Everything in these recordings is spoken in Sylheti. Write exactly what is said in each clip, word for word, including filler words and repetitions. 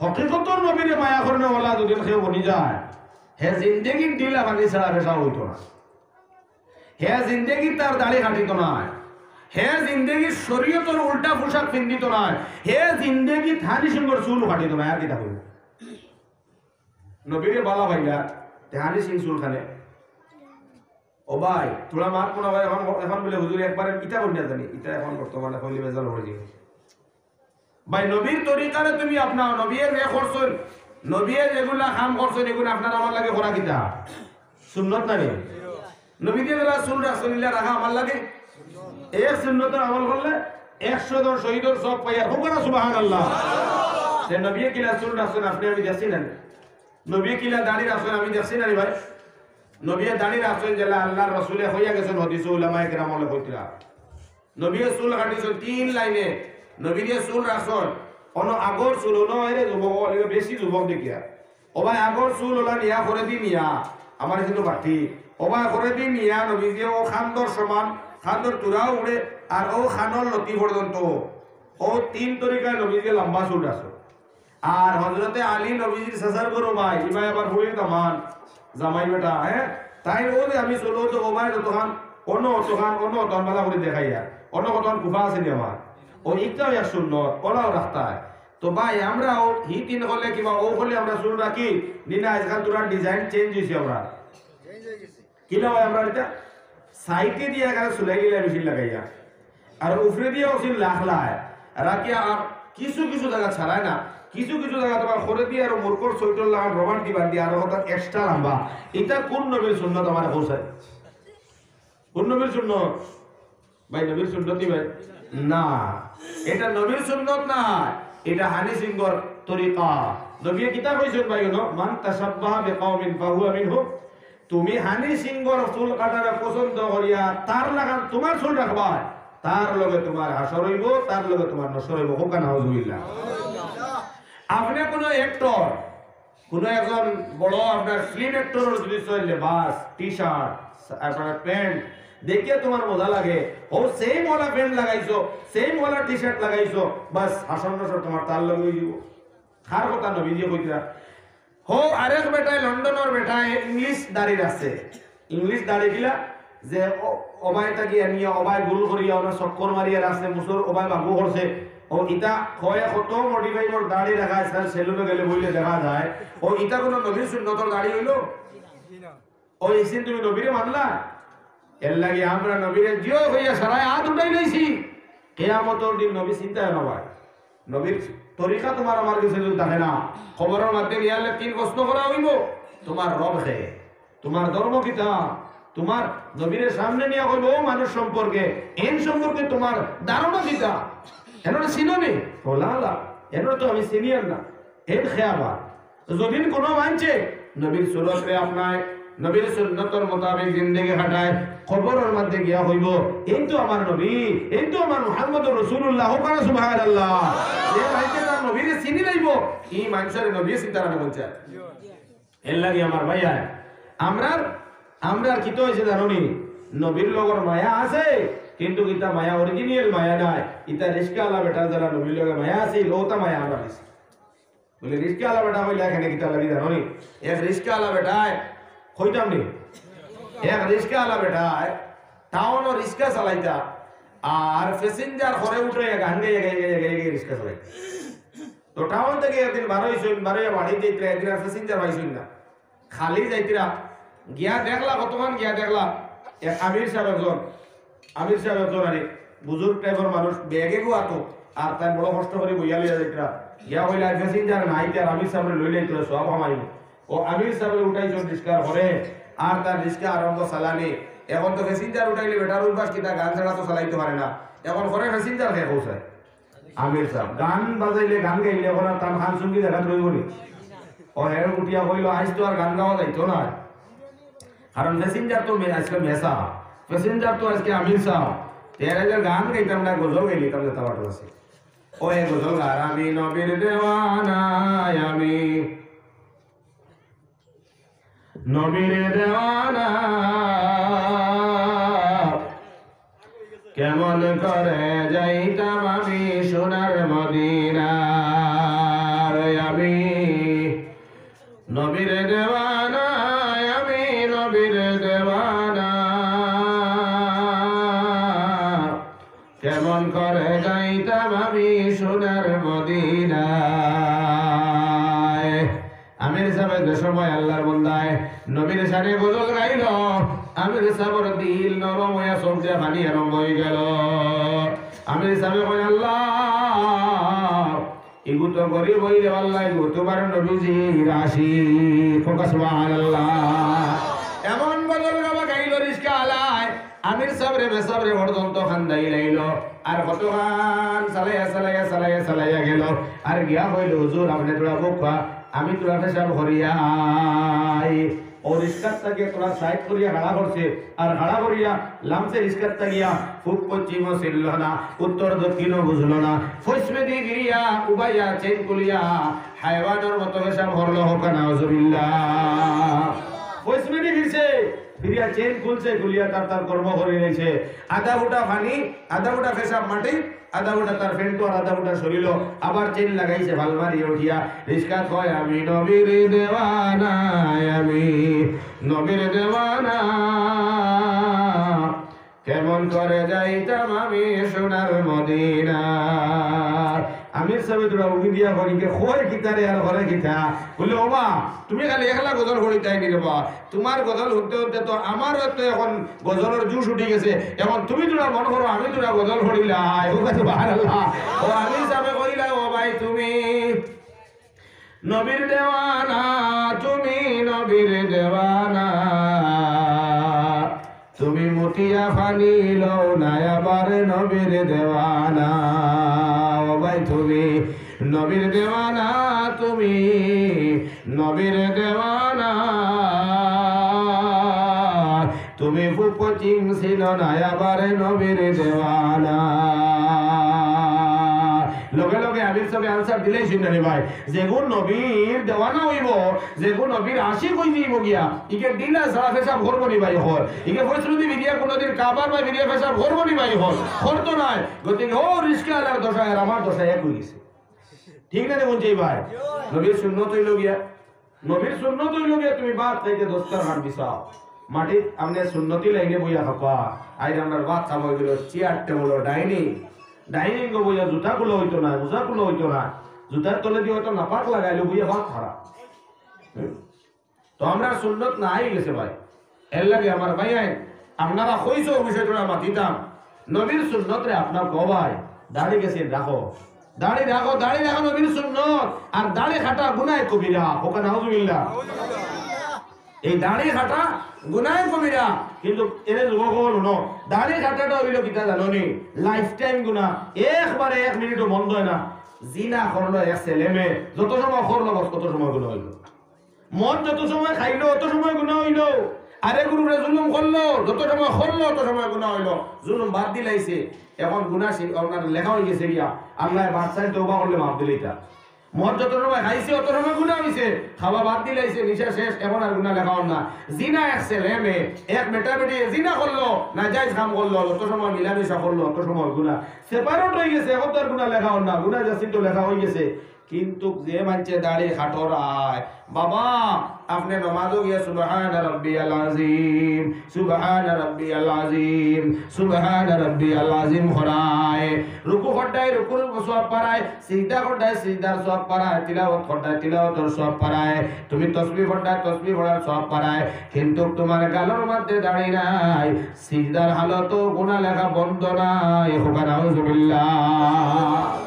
হকিকতর নবীরে মায়া করনেওয়ালা যুদি কেউ বনি যায়, হে জিন্দেগির ঢিলা পানি ছাড়া পেশাব অইতো না, হে জিন্দেগির তার দাড়ি কাটিতো নায়, হে জিন্দেগির শরীয়তর উল্টা পোশাক পিন্দিতো নায়, হে জিন্দেগিত হানি সিংহর চুল কাটিতো নায়, আর কিতা কইবো? নবীরে বালা পাইলা, তে হানি সিং চুল কাটে। ও ভাই, থুড়া মাত মনে অয় অখন, অখন বুলে হুজুর একবারে ইতা কইন না জানি, ইতা অখন বর্তমানে কইলে বেজাল অই যাইবো। ভাই, নবীর তরিকারে তুমি আপনাও, নবীয়ে যে করছইন, নবীয়ে যেগুলা কাম করছইন, এগুলা আপনার আমার লাগি করা কিতা? সুন্নত না নি? নবীয়ে যেরা চুল রাখছইন, ইলা রাখা আমার লাগি এক সুন্নতর আমল করলে একশো জন শহীদর সওয়াব পাইয়ার। কউক্কা না সুবহানাল্লাহ। তে নবীয়ে কিলা চুল রাখছইন, আপনে আমি দেখছি না নি? নবীয়ে কিলা দাড়ি রাখছইন, আমি দেখছি না নি ভাই? নবীয়ে দাড়ি রাখছইন যেলা আল্লার রসুলে কইয়া গেছইন, হাদিসো উলামায়ে কেরাম অকলে কইতরা। নবীয়ে চুল কাটিছইন তিন লাইনে, নবীয়ে চুল রাখছইন, অনো আগর চুল, অনো এরে যুবক, অনো বেশি যুবক দেখিয়া। ও ভাই, আগর চুল অলা নিয়া করেদি নিয়া, আমার কিন্তু বাটি। ও ভাই, করেদি নিয়া নবীজিয়ে অউ কান্দর সমান, কান্দর তুরা উড়ে, আর অউ কানর লতি পর্যন্ত। অউ তিন তরিকায় নবীজিয়ে লম্বা চুল রাখছইন। আর হজরতে আলী নবীজির চাচার ঘরর ভাই, ইবায় আবার ফুড়ির দামান, জামাই বেটা, হ্যাঁ? তাইন অউ যে আমি চুল অতো, ও ভাই অতখান, অনো অতখান, অনো অতখান বালা করি দেখাইয়া, অনো কতখান কুফা আছে নি আমার? অউ ইটাও এক সুন্নত, অলাও রাখতায়। তো ভাই, আমরাও হি তিন করলে কিবা অউ করলে আমরা চুল রাখি, নি না, আজকাল থুড়া design change অইছে আমরা। কিলা অয় আমরার ইটা? সাইডে দিয়া এখানে সেলাই দিলা মেশিন লাগাইয়া। আর উপরে দিয়া অউ চুল লাখলায়। রাখিয়া আর কিছু কিছু জাগা ছাড়ায় না। কিছু কিছু জাগা তুমার করেদি আর মুরগর সোয়েটার লাখান rubber দি বান্ধি আর অতা extra লম্বা। ইটা কুন নবীর সুন্নত আমারে কউক্কা? কুন নবীর সুন্নত? ভাই, নবীর সুন্নত নি ভাই? না, ইটা নবীর সুন্নত না, ইটা হানি সিংহর তরিকা। নবীয়ে কিতা কইছইন ভাই, হুনো, "মান তাশাব্বাহা বিকাওমিন ফাহুয়া মিনহুম।" তুমি হানি সিংহর চুল কাটারে পছন্দ করিয়া তার লাখান তুমার চুল রাখবায়, তার লগে তুমার হাশর অইবো, তার লগে তুমার নশর অইবো। কউক্কা না, নাউজুবিল্লাহ। আপনে কুনু actor, কুনু একজন বড় আপনার film actor-র যুদি চইলে বাস, T-shirt, আপনার pant, দেখিয়া তুমার মজা লাগে, অউ same অলা pant লাগাইছো, same অলা T-shirt লাগাইছো, বাস, হাশর নশর তুমার তার লগে অইযিবো। কার কথা নবীজিয়ে কইতরা? হউ আরেক বেটায়, লন্ডনর বেটায় English দাড়ি রাখছে। English দাড়ি কিলা যে ও-, ওবায় থাকি আনিয়া, ওবায় গুল করিয়া, ওনার চক্কর মারিয়া রাখছে, মুসর ওবায় বাগু করছে। অউ ইতা কয় কত modify-র দাড়ি রাখা, স্যার, সেলুনো গেলে বইলে দেখা যায়। অউ ইতা কুনু নবীর সুন্নতর দাড়ি অইলো? অউ ইসিন তুমি নবীরে মানলা? এরলাগি আমরা নবীরে জিও কইয়া সারায় আত উঠাইলাইছি। কিয়ামতর দিন নবী চিন্তায় না ভাই। নবীর তরিকা তুমার আমার গেছে যুদি থাকে না, কবরর মাঝে নিয়া তিন প্রশ্ন করা অইবো, তুমার রব কে? তুমার ধর্ম কিতা? তুমার নবীরে সামনে নিয়া কইবো, "ও মানুষ সম্পর্কে, এইন সম্পর্কে তুমার ধারণা কিতা? এনরে চিনো নি?" "ও লা লা, এনরে তো আমি চিনিয়ার না।" এইন কে আবার? যুদি কুনু মানষে নবীর সুরতরে আপনায়, নবীর সুন্নতর মোতাবেক জিন্দেগি কাটায়, কবরর মাঝে গিয়া কইবো, "এইন তো আমার নবী, এইন তো আমার মুহাম্মদুর রাসূলুল্লাহ।" কউক্কা না সুবহানাল্লাহ। যে মানষে তার নবীরে চিনি লাইবো, ই মানষরে নবীয়ে চিনতারা না। এরলাগি আমার ভাইয়াইন, আমরার, আমরার কিতা অইছে জানো নি? নবীর লগর মায়া আছে, কিন্তু ইতা মায়া original মায়া নায়। ইতা রিস্কাআলা বেটার যেলা নবীর লগে মায়া আছিল, অউতা মায়া আমরার অইছে। বুলে, রিস্কাআলা বেটা কইলা কেনে কিতার লাগি জানো নি? এক রিস্কাআলা বেটায়, কইতাম নি? এক রিস্কাআলা বেটায় টাউনো রিস্কা চালাইতা, আর passenger ঘরে উঠাইয়া গান গাইয়া, গাইয়া, গাইয়া, গাইয়া, গাইয়া রিস্কা চালাইতা। তো টাউন থাকি একদিন বারইছইন, বারইয়া বাড়িত যাইতরা, একদিন আর passenger পাইছইন না, খালি যাইতরা। গিয়া দেখলা, কতখান গিয়া দেখলা, এক আমির সাব একজন, আমির সাব একজন আরে বুজুর্গ type-র মানুষ, ব্যাগ এগু আতো, আর তাইন বড় কষ্ট করি বইয়া লইয়া যাইতরা। গিয়া কইলা, "passenger নাই, তে আর আমির সাবরে লইলে তো সওয়াব কামাইমু।" অউ আমির সাবরে উঠাইছইন রিস্কার ঘরে, আর তার রিস্কা আরম্ভ চালানি। অখন তো passenger উঠাইলে বেটার অভ্যাস কিতা, গান ছাড়া তো চালাইতো পারে না। অখন ঘরে passenger কে কউছায়? আমির সাব। গান বাজাইলে, গান গাইলে অখন আর তান কান চুঙ্গি জাগাত রইবো নি? অউ হের উঠিয়া কইলো, "আইজ তো আর গান গাওয়া যাইতো না।" কারণ passenger তো মে-, আইজকে মেসাব, passenger তো আইজকে আমির সাব। তে এর আগে গান গাইতাম না, গজল গাইলিতাম, যেতা বাটর আছে। অউ এ গজল গার, আমি নবীর দেওয়ানা, আমি নবীর দেওয়ানা, কেমন করে যাইতাম আমি সোনার মদিনা। আমি নবীর দেওয়ানা, আমি নবীর দেওয়ানা। কেমন করে যাইতাম আমি সোনার মদিনায়। আমির সাহেব যে সময় আল্লাহর বন্দায় নবীর শানে গজল গাইল, আমির সাহেবর দিল নরম হইয়া চোখ দিয়া পানি আরম্ভ হয়ে গেল। আমির সাহেব কয়, "আল্লাহ, ইগু তো গরিব হইলে আল্লাহ, ইগু তোমার নবীজির আশিক।" কউক্কা সুবহানাল্লাহ। এমন গজল গাওয়া গাইল রিস্কা আলায়, আমির সাবরে বেসাবরে পর্যন্ত কান্দাই লাইল। আর কতখান চালাইয়া, চালাইয়া, চালাইয়া, চালাইয়া গেল। আর গিয়া কইল, "হুজুর, আপনে থুড়া বউক্কা, আমি থুড়া পেশাব করিয়া আই।" অউ রিস্কাত তাকে থুড়া সাইড করিয়া খাড়া করছে, আর খাড়া করিয়া লামছে রিস্কাত গিয়া। পূব পশ্চিমও চিনল না, উত্তর দক্ষিণও বুঝল না। ফইসমেদি ফিরিয়া উবাইয়া চেইন খুলিয়া হায়ওয়ানর মতো পেশাব করল। কউক্কা নাউজুবিল্লাহ। ফইসমেদি ফিরছে, ফিরিয়া চেইন খুলছে, খুলিয়া তার তার কর্ম করি নিছে। আধা ফুটা পানি, আধা ফুটা পেশাব মাটি, আধা ফুটা তার প্যান্ট আর আধা ফুটা শরীল। আবার চেইন লাগাইছে, ফাল মারি উঠিয়া রিস্কাত কয়, "আমি নবীর দেওয়ানা, আমি নবীর দেওয়ানা।" কেমন করে যাইতাম আমি সোনার মদিনা। আমির সাবে থুড়া উকি দিয়া কইন, "কে কয় কিতা রে আর করে কিতা?" বলে, "ও বা, তুমি খালি একলা গজল পড়িতায় নি রে বা? তোমার গজল হুনতে হুনতে তো আমারও তো এখন গজলর জোশ উঠি গেছে। এখন তুমি থুড়া মন করো, আমি থুড়া গজল পড়িলাই।" কউক্কা সুবহানাল্লাহ। অউ আমির সাবে কইলা, "ও ভাই, তুমি নবীর দেওয়ানা, তুমি নবীর দেওয়ানা। তুমি মুতিয়া পানি লও না, আবার নবীর দেওয়ানা। ও ভাই, তুমি নবীর দেওয়ানা, তুমি নবীর দেওয়ানা। তুমি পূব পশ্চিম চিনো না, আবার নবীর দেওয়ানা।" লগে লগে আমির সাবে আনসার দিলাই, শুনরা নি ভাই, যেগু নবীর দেওয়ানা অইবো, যেগু নবীর আশিক অইযিবো গিয়া, ইগে ঢিলা ছাড়া পেশাব করবো নি ভাই অকল? ইগে ফইসমেদি ফিরিয়া কুনুদিন কাবার বায় ফিরিয়া পেশাব করবো নি ভাই অকল? করতো নায়। গতিকে অউ রিস্কা আলার দশা আর আমার দশা এক অই গেছে। ঠিক না নি বুঝছি ভাই? নবীর সুন্নত অইলো গিয়া, নবীর সুন্নত অইলো গিয়া তুমি ভাত খাইতে দস্তরখান বিছাও। মাটিত আপনে সুন্নতি লাইনে বইয়া খাবা। আইজ আমরার ভাত খাওয়া অই গেল চেয়ার টেবুলো, ডাইনিং। ডাইনিংও বইয়া জুতা খুলা অইতো না, মোজা খুলা অইতো না। জুতার তলেদি হয়তো নাপাক লাগাইলো, বইয়া ভাত খারা। তো আমরার সুন্নত নাই অই গেছে ভাই। এরলাগি আমার ভাইয়াইন, আপনারা কইছো অউ বিষয় থুড়া মাতিতাম। নবীর সুন্নতরে আপনারা কও ভাই, দাড়ি গেছে রাখো, দাড়ি রাখো, দাড়ি রাখো নবীর সুন্নত। আর দাড়ি কাটা গুনায় কবিরা, কউক্কা নাউজুবিল্লাহ। এই দাড়ি কাটা গুনায় কবিরা। কিন্তু এরে যুবক অকল হুনো, দাড়ি কাটাটা অইলো কিতা জানো নি? লাইফ টাইম গুনা, একবারে এক মিনিটও বন্ধ অয় না। জিনা করলো এক ছেলে মেয়ে, যত সময় করলো বস, তত সময় গুনা অইলো। মদ যত সময় খাইলো, অত সময় গুনা অইলো। আরেকগুর উপরে জুলুম করলো, যত সময় করলো, অত সময় গুনা অইলো। জুলুম বাদ দিলাইছে, এখন গুনা সে-, আপনার লেখা অই গেছে গিয়া। আল্লায় বাদশায় তওবা করলে মাফ দিলাইতা। মদ যত সময় খাইছে, অত সময় গুনা অইছে। খাওয়া বাদ দিলাইছে, নিশা শেষ, এখন আর গুনা লেখা অর না। জিনা এক ছেলে মেয়ে, এক বেটা বেটি জিনা করলো, নাজাইজ কাম করলো, যত সময় মিলামিশা করলো, অত সময় গুনা। সেপারেট অই গেছে, এখন তো আর গুনা লেখা অর না। গুনা জাসিন তো লেখা অই গেছে। কিন্তু যে মানষে দাড়ি কাটরায়, বাবা, আপনে নমাজো গিয়া সুবহান রাব্বিয়াল আযীম, সুবহান রাব্বিয়াল আযীম, সুবহান রাব্বিয়াল আযীম করায়, রুকু করতায় রুকুর সওয়াব পারায়, সিজদা করতায় সিজদার সওয়াব পারায়, তিলাওয়াত করতায় তিলাওয়াতর সওয়াব পারায়, তুমি তসবিহ করতায় তসবিহ পড়ার সওয়াব পারায়, কিন্তু তুমার গালর মধ্যে দাড়ি নাই, সিজদার হালতো গুনা লেখা বন্ধ নায়। কউক্কা নাউজুবিল্লাহ।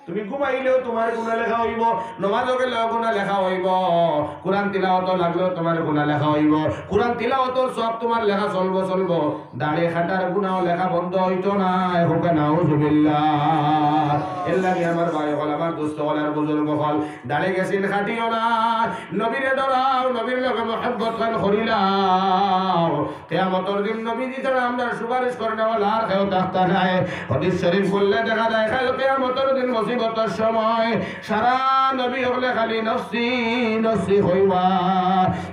তুমি ঘুমাইলেও তুমার গুনা লেখা অইবো, নমাজো গেলেও গুনা লেখা অইবো, কুরআন তিলাওয়াতো লাগলেও তুমার গুনা লেখা অইবো, কুরআন তিলাওয়াতর সওয়াব তুমার লেখা চলবো, চলবো। দাড়ি কাটার গুনাও লেখা বন্ধ অইতো নায়। কউক্কা নাউজুবিল্লাহ। এরলাগি আমার ভাই অকল, আমার দোস্ত অকল, আর বুজুর্গ অকল, দাড়ি গেসিন কাটিও না। নবীরে ডরাও, নবীর লগে মহব্বত খান করিলাও। কিয়ামতর দিন নবীজি ছাড়া আমরার সুপারিশ করনেওয়ালা আর কেউ থাকতা নায়। হাদিস শরীফ খুললে দেখা যায়, কাইল কিয়ামতর দিন মসজিদ কত সময় সারা নবী অকলে খালি নফসি নফসি কইবা।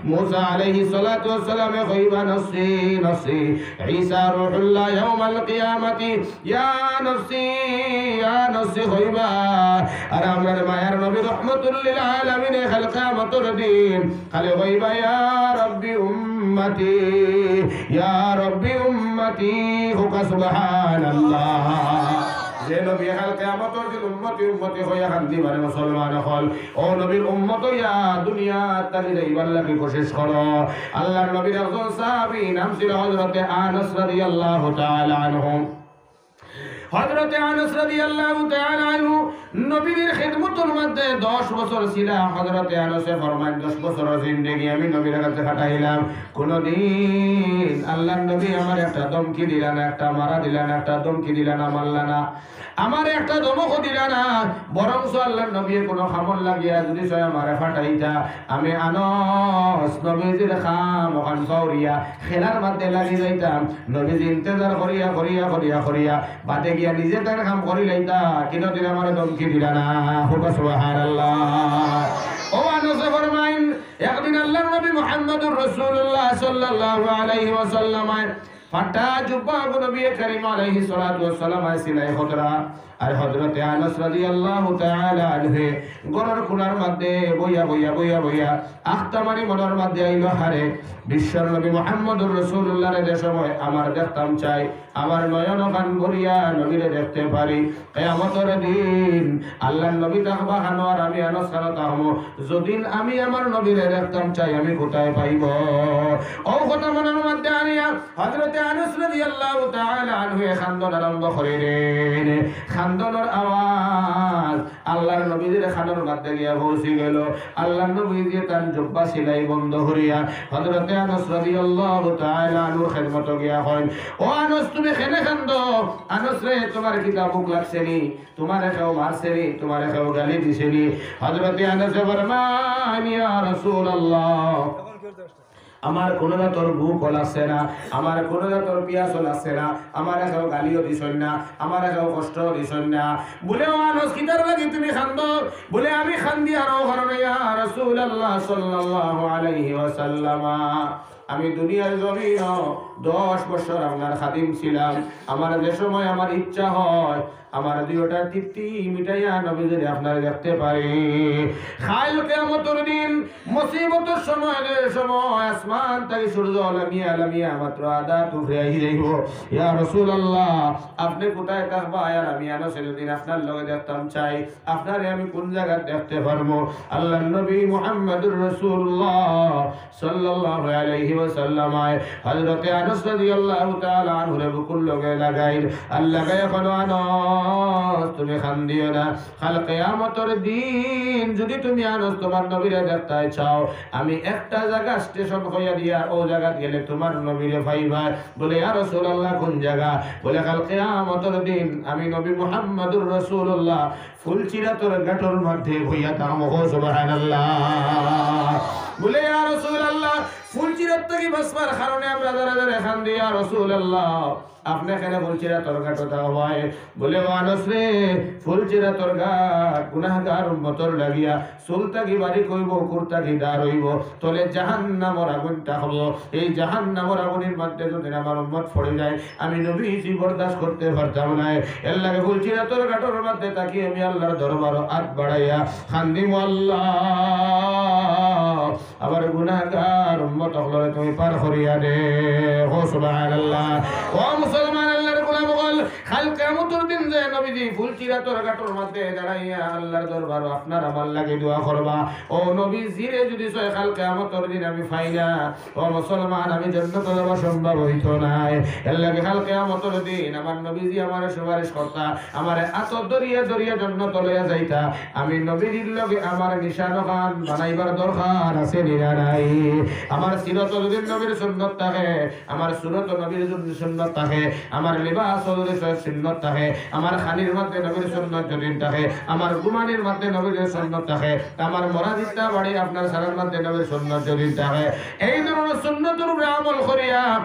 মুসা আলাইহিস সালাতু ওয়াস সালামে কইবা নফসি নফসি, ঈসা রুহুল্লাহ ইয়াউমাল কিয়ামাতি ইয়া নফসি ইয়া নফসি কইবা। আর আমরার মায়ার নবী রহমতুল্লিল আলামিনে কাল কিয়ামতর দিন খালি কইবা, "ইয়া রব্বি উম্মতি, ইয়া রব্বি উম্মতি।" কউক্কা সুবহানাল্লাহ। যে নবী কাল কিয়ামতর দিন উম্মতি উম্মতি কইয়া কান্দিবা রে মুসলমান অকল, অউ নবীর উম্মত অইয়া দুনিয়া থাকি যাইবার লাগি কোশিশ করো। আল্লাহর নবীর একজন সাহাবী, নাম ছিল হযরতে আনাস রাদিয়াল্লাহু তাআলা আনহু। হযরতে আনাস রাদিয়াল্লাহু তাআলা আনহু নবীর খেদমতর মধ্যে দশ বছর ছিলা। হযরতে আনাসে ফরমাইন, দশ বছরর জিন্দেগি আমি নবীর কাছে কাটাইলাম, কুনুদিন আল্লাহর নবী আমারে একটা ধমকি দিলা না, একটা মারা দিলা না, একটা ধমকি দিলা না, মারলা না, আমারে একটা ধমকও দিলা না, বরঞ্চ আল্লাহর নবীয়ে কুনু কামর লাগিয়া যদি চায় আমারে ফাটাইতা, আমি আনাস নবীজির কাম অখান ফাউরিয়া খেলার মধ্যে লাগি যাইতাম। নবীজি ইন্তেজার করিয়া, করিয়া, করিয়া, করিয়া, বাদে গিয়া নিজে তান কাম করি লাইতা, কুনুদিন আমারে ধমকি দিলা না। কউক্কা সুবহানাল্লাহ। অউ আনাসে ফরমাইন, একদিন আল্লাহর নবী মুহাম্মদুর রাসূলুল্লাহ সাল্লাল্লাহু আলাইহি ওয়াসাল্লাম আয়, ফাটা জুব্বা নবী করিম আলাইহিস সালাতু ওয়াস সালাম আয় সিলাই কররা। আর হযরতে আনাস রাদিয়াল্লাহু তাআলা আনহু ঘরর কুনার মধ্যে বইয়া, বইয়া, বইয়া, বইয়া আখতা মারি মনর মধ্যে আইলো, হারে, বিশ্বর নবী মুহাম্মদুর রাসূলুল্লাহরে যে সময় আমার দেখতাম চাই, আমার নয়ন খান ভরিয়া নবীরে দেখতে পারি। কিয়ামতর দিন আল্লাহর নবী থাকবা কানো আর আমি আনাস কানো থাকমু? যদিন আমি আমার নবীরে দেখতাম চাই, আমি কুথায় পাইমু? অউ কথা মনর মধ্যে আনিয়া হযরতে আনাস রাদিয়াল্লাহু তাআলা আনহুয়ে কান্দন আরম্ভ করিলেন। কান্দনর আওয়াজ আল্লাহর নবীজির কানর মধ্যে গিয়া পৌঁছি গেল। আল্লাহর নবীজিয়ে তান জুব্বা সিলাই বন্ধ করিয়া হযরতে আনাস রাদিয়াল্লাহু তাআলা আনহুর খেদমতো গিয়া কইন, "ও আনাস, তুমি কেনে কান্দো? আনাস রে, তুমার কিতা ভুক লাগছে নি? তুমারে কেউ মারছে নি? তুমারে কেউ গালি দিছে নি?" হযরতে আনাসে ফরমাইন, "ইয়া রাসূলুল্লাহ, আমার কুনু জাতর ভুকও লাগছে না, আমার কুনু জাতর পিয়াসও লাগছে না, আমারে কেউ গালিও দিছইন না, আমারে কেউ কষ্টও দিছইন না।" বুলে, "ও আনাস, কিতার লাগি তুমি কান্দো?" বুলে, "আমি কান্দি আরো কারণে, ইয়া রাসূলুল্লাহ সাল্লাল্লাহু আলাইহি ওয়াসাল্লাম, আমি দুনিয়ার জমিনো দশ বছর আপনার খাদিম ছিলাম, আমার যে সময় আমার ইচ্ছা হয়, আমার দুইটা তৃপ্তি মিটাইয়া নবীজিরে আপনারে দেখতে পারি। কাইল কিয়ামতর দিন মুসিবতর সময়, যে সময় আসমান থাকি সূর্য লামিয়া লামিয়া মাত্র আধা উপরে আই যাইবো, ইয়া রাসূলুল্লাহ, আপনে কুথায় থাকবা? আর আমি আনাসে যদিন আপনার লগে দেখতাম চাই, আপনারে আমি কুন জাগাত দেখতে পারমু?" আল্লাহর নবী মুহাম্মাদুর রাসূলুল্লাহ সাল্লাল্লাহু আলাইহি ওয়াসাল্লাম আয় হযরতে আনাস রাদিয়াল্লাহু তাআলা আনহুরে বুকুর লগে লাগাইল। আর লাগাইয়া কইলো, "আনাস, তুমি কান্দিও না। কাল কিয়ামতর দিন যুদি তুমি আনাস তুমার নবীরে দেখতায় চাও, আমি একটা জাগা স্টেশন কইয়া দিয়ার, অউ জাগাত গেলে তুমার নবীরে পাইবায়।" বুলে, "ইয়া রাসূলুল্লাহ, কুন জাগা?" বুলে, "কাল কিয়ামতর দিন আমি নবী মুহাম্মাদুর রাসূলুল্লাহ ফুলচিরাতর ঘাটর মধ্যে বইয়া থাকমু।" কও সুবহানাল্লাহ। বুলে, "ইয়া রাসূলুল্লাহ, ফুলচিরাত থাকি বাঁচবার কারণে আমরা যারা যারা কান্দি, ইয়া রাসূলুল্লাহ, আপনে কেনে ফুলচিরাতর ঘাটো থাকবায়?" বুলে, "ও আনাস রে, ফুলচিরাতর ঘাট গুনাহগার উম্মতর লাগিয়া চুল থাকি বারিক অইবো, কুর থাকি ধার অইবো, তলে জাহান্নামর আগুন থাকবো। এই জাহান্নামর আগুনর মধ্যে যুদি আমার উম্মত পড়ি যায়, আমি নবীজি বরদাস্ত করতে পারতাম নায়। এর লাগি ফুলচিরাতর ঘাটর মধ্যে থাকি আমি আল্লাহর দরবারো আত বাড়াইয়া কান্দিমু, আল্লাহ, আমার গুনাহগার উম্মত অকলরে তুমি পার করিয়া দেও।" কও সুবহানাল্লাহ। ও মুসলমান, আল্লাহর গোলাম অকল, কাল কিয়ামতর দিন যে নবীজি ফুলচিরাতর ঘাটর মধ্যে দাঁড়াইয়া আল্লাহর দরবারো আপনার আমার লাগি দোয়া করবা, অউ নবীজিরে যুদি চায় কাল কিয়ামতর দিন আমি পাই না, ও মুসলমান, আমি জান্নাতো যাওয়া সম্ভব অইতো নায়। এর লাগি কাল কিয়ামতর দিন আমার নবীজি আমারে সুপারিশ করতা, আমারে আতো ধরিয়া ধরিয়া জান্নাতো লইয়া যাইতা। আমি নবীজির লগে আমার নিশান খান বানাইবার দরকার আছে নি না নাই? আমার সিরতো যুদি নবীর সুন্নত থাকে, আমার সুরত নবীর যুদি সুন্নত থাকে, আমার লিবাস যুদি সুন্নত থাকে, আমার খানির মধ্যে নবীর সুন্নত যুদি থাকে, আমার ঘুমানির মধ্যে নবীর সুন্নত থাকে, আমার মরা জিতা বাড়ি আপনার সারার মধ্যে নবীর সুন্নত যুদি থাকে, এই ধরনের সুন্নতর উপরে আমল করিয়া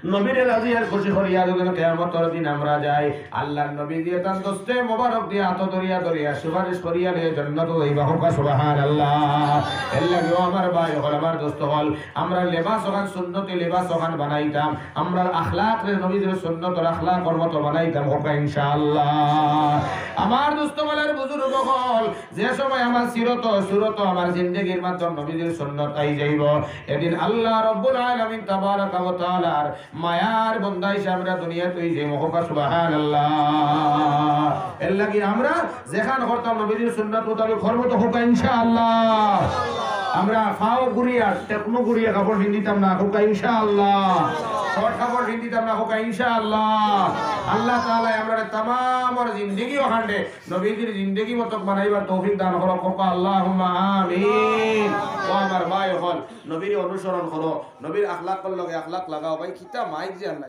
নবীরে রাজি আর খুশি করিয়া যখন কিয়ামতর দিন আমরা যাই, আল্লাহর নবীজিয়ে তান দস্তে মোবারক দিয়া আতো ধরিয়া ধরিয়া সুপারিশ করিয়া লইয়া জন্নতো যাইবা। কউক্কা সুবহানাল্লাহ। এর লাগি ও আমার ভাই অকল, আমার দোস্ত অকল, আমরা লেবাস অখান সুন্নতি লেবাস অখান বানাইতাম, আমরা আখলাকরে নবীজির সুন্নতর আখলাকর মতো বানাইতাম। কউক্কা ইনশাআল্লাহ। আমার দোস্ত অকল আর বুজুর্গ অকল, যে সময় আমার সিরত সুরত আমার জিন্দেগির মাধ্যম নবীজির সুন্নত আই যাইবো, এদিন আল্লাহ রব্বুল আলামিন তাবারাকা ওয়া তাআলার মায়ার বন্দা হিসাবে আমরা দুনিয়াত অই যাইমু। কউক্কা সুবহানাল্লাহ। এর লাগি আমরা যেখান করতাম নবীজির সুন্নত মোতাবেক করমু তো। কউক্কা ইনশাআল্লাহ। আমরা ফাও গুড়িয়া, টেকনো গুড়িয়া কাপড় পিন্দিতাম না। কউক্কা ইনশাআল্লাহ। শর্ট কাপড় পিন্দিতাম না। কউক্কা ইনশাআল্লাহ। আল্লাহ তাআলায় আমরারে তামামর জিন্দেগি অখানরে নবীজির জিন্দেগি মতো বানাইবার তৌফিক দান করো। কউক্কা আল্লাহুম্মা আমিন। ও আমার ভাই অকল, নবীরে অনুসরণ করো, নবীর আখলাকর লগে আখলাক লাগাও। ভাই, কিতা মাইক যে আল্লাহ